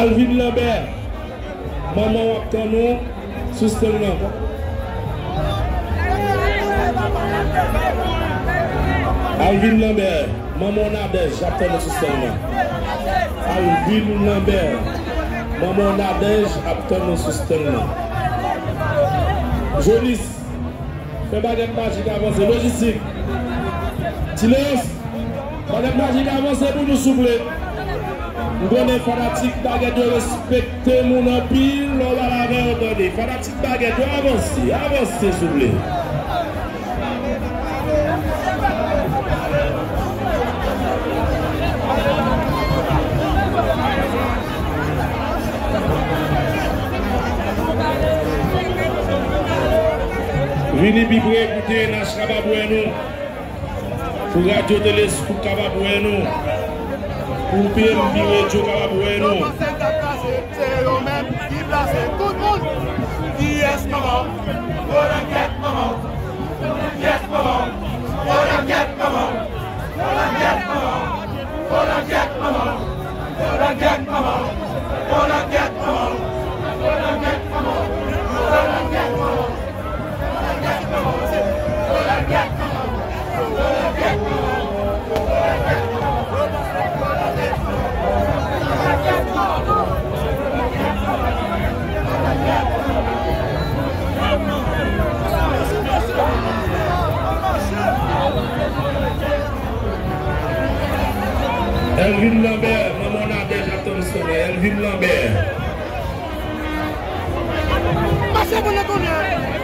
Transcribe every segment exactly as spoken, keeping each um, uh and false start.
Alvin Lambert, manman w ap tann ou sou stand lan. Alvin Lambert, manman w Nadège ap tann ou sou stand lan. Alvin Lambert, manman w Nadège ap tann ou sou stand lan. Jonis, fè bagèt majik avanse. Lojistik. Ti Leos, bagèt majik avanse pou nou, souple. M konnen fanatik bagèt yo respekte moun anpil, lè w pale avè yo, tande. Fanatik bagèt yo, avanse, avanse, souple. Vini pi pre pou T N H kapab wè nou. Pou Radyo Tele Scoop kapab wè nou. Pou P M B Radio kapab wè nou. Se yo menm ki plase tout moun. Kiyès manman? Kolangyèt manman. Kiyès manman? Kolangyèt manman. Kolangyèt manman. Kolangyèt manman. Elvin Lambert, manman Nadège ap tann sou mwen. Elvin Lambert. Mache pou nou tounen.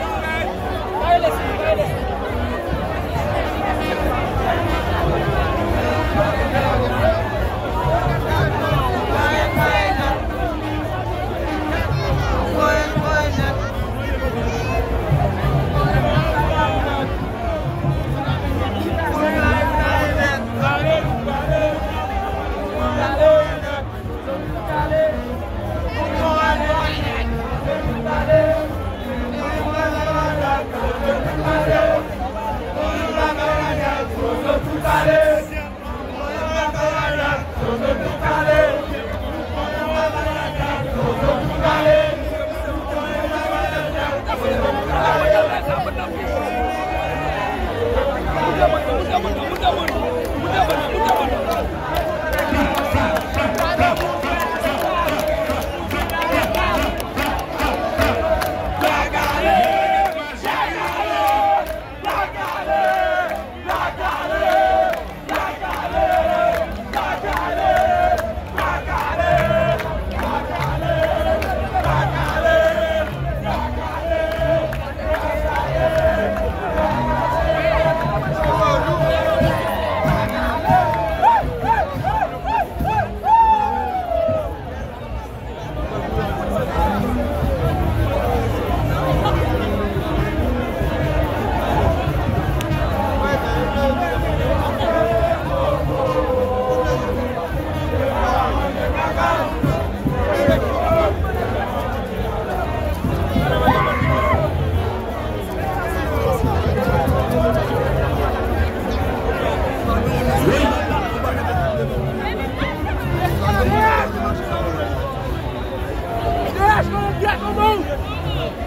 T H konnen gyèt manman w!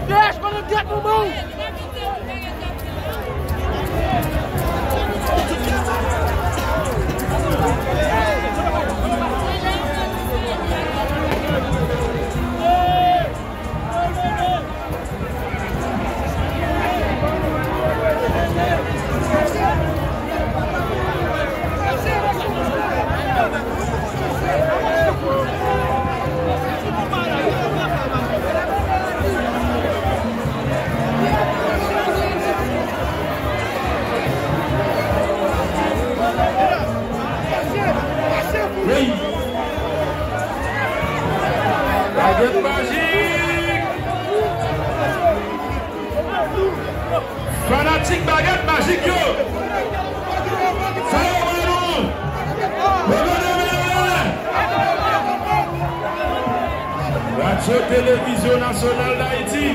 T H konnen gyèt manman w! Wi. Bagèt majik. Bagèt majik yo. Fè yo wè nou. Leve men yo anlè. Radyo Televizyon Nasyonal d Ayiti.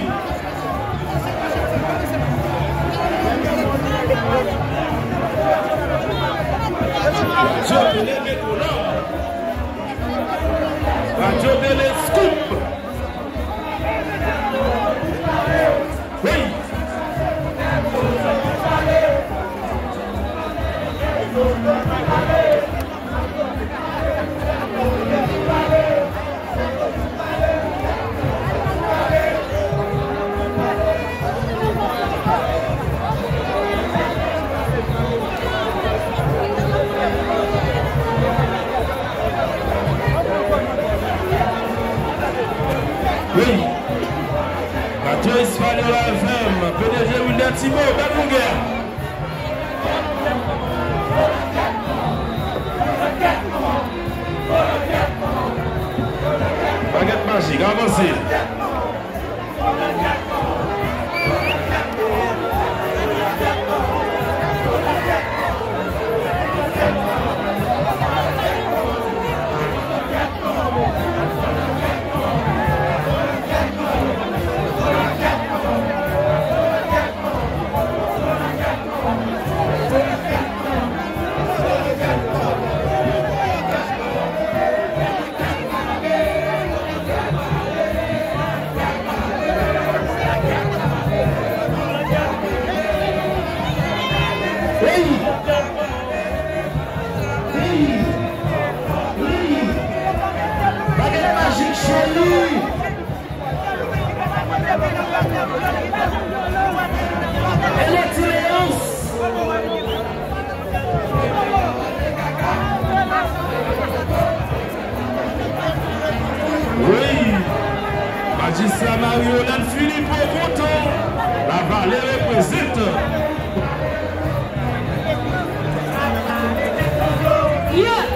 Radyo Tele Metwolòm. Radyo Tele Scoop. Hey! Wi. Radyo Espanyòl F M, P D G Wilder Thibault, bèl longè. Bagèt majik, avanse. Hey! Hey! Hey! Bagay majik, cheri! Elektrileyans! Wi! Majistra Marie Yolande Philippon kontan. Lavale reprezante. Yeah!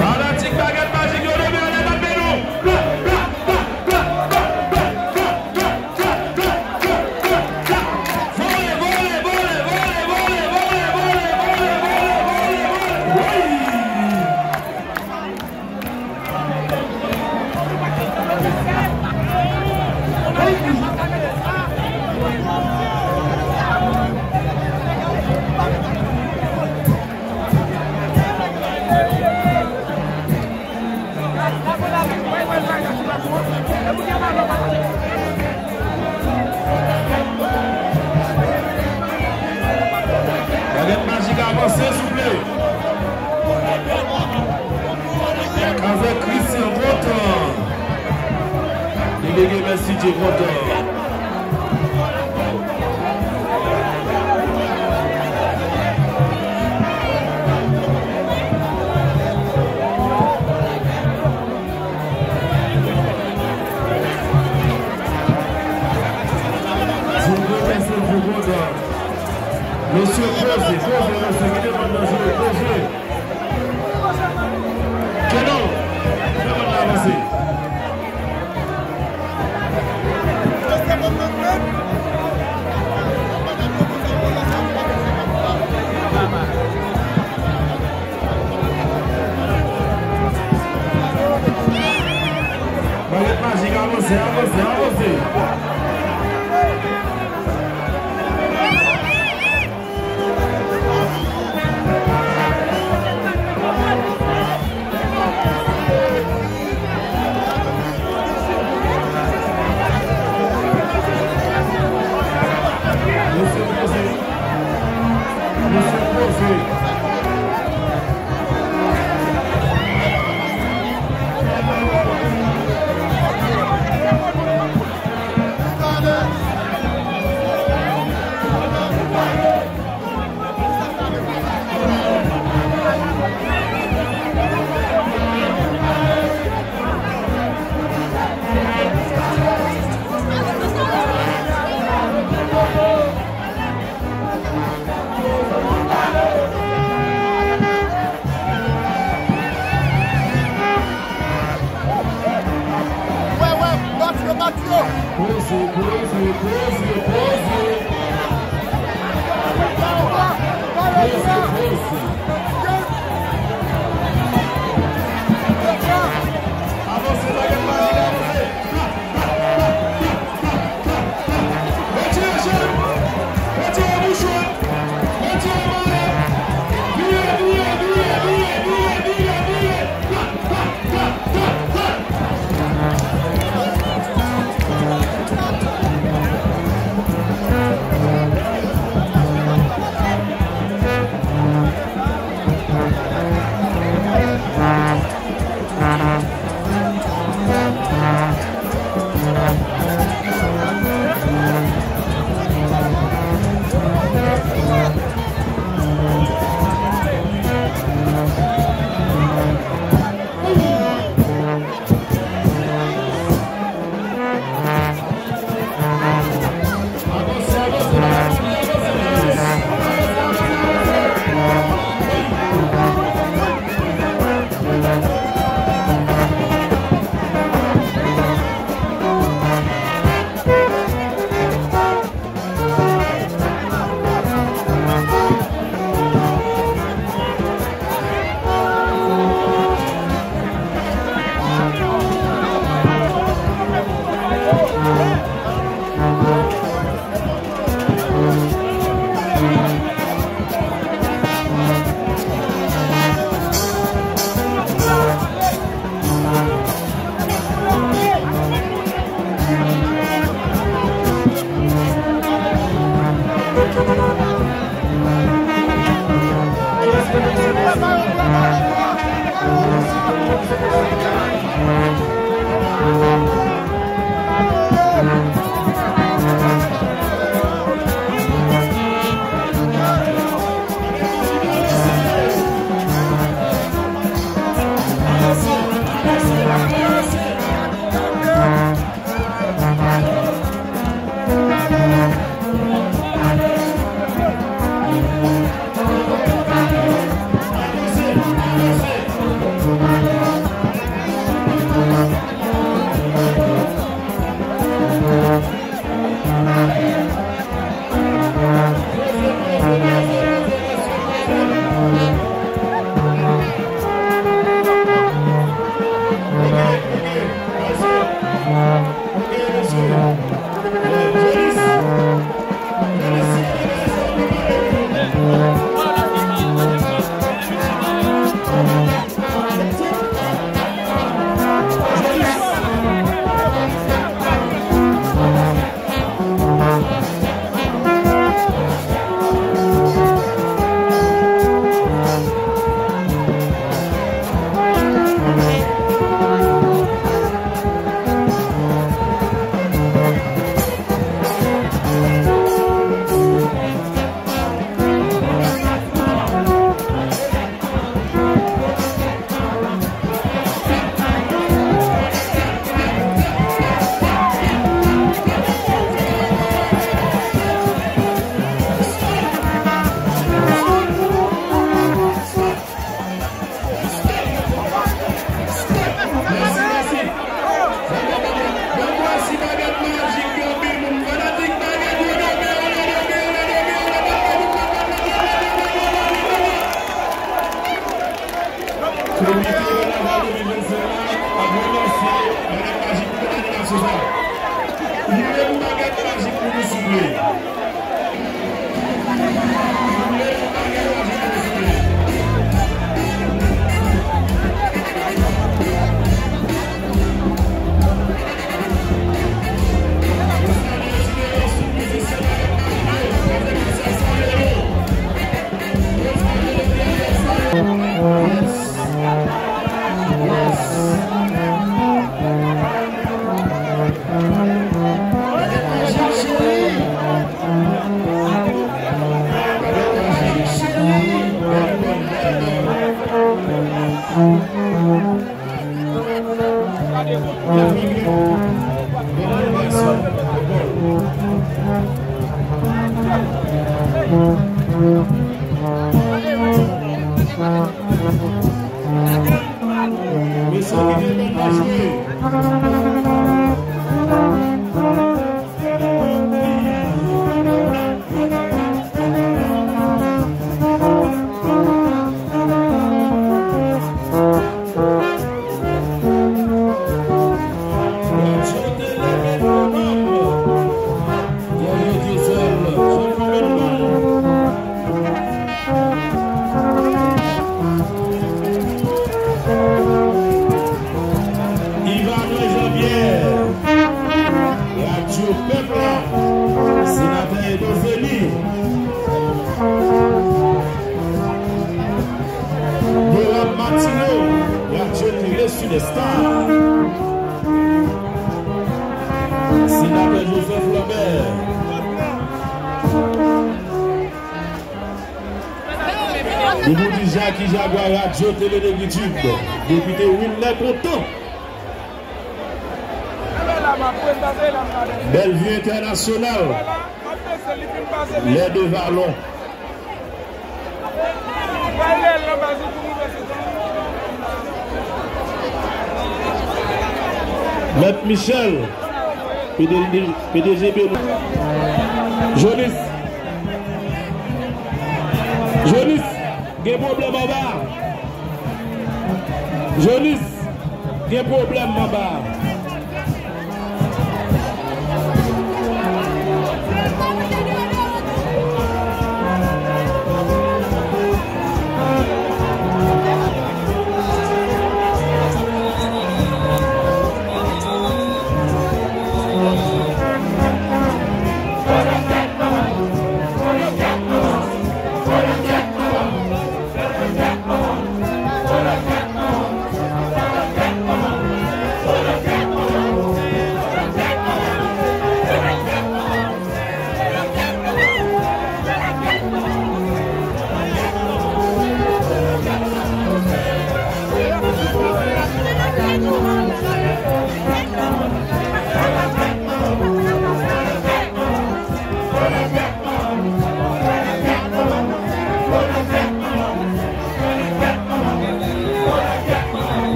Fanatik Bagèt Majik yo, leve anlè, bat men nou. Bla, bla, bla. Vole, vole, vole. Wi! Bagèt Majik avanse, souple. Avèk Christian kontan. Delege Mèsidye kontan. Mesye, poze, poze, mesye, kite bann danjere, poze. Kenan, fè bann nan avanse. Bagèt Majik, avanse, avanse, avanse. Komite kanaval de mil vennsenk la ap remèsye Bagad Majik pou tout animasyon sa. Nou vle pou Bagad Majik pou nou, souple. Nou vle pou Bagad Majik pou nou, souple. Pou di Jackie Jaguar Radio Télé Negritube, depite Wilner Content. Bèlvi Entènasyonal, Les Deux Vallons. Mèt Michel, P D G, P D G Beno. Jonis. Jonis, gen pwoblèm anba. Jonis, gen pwoblèm anba.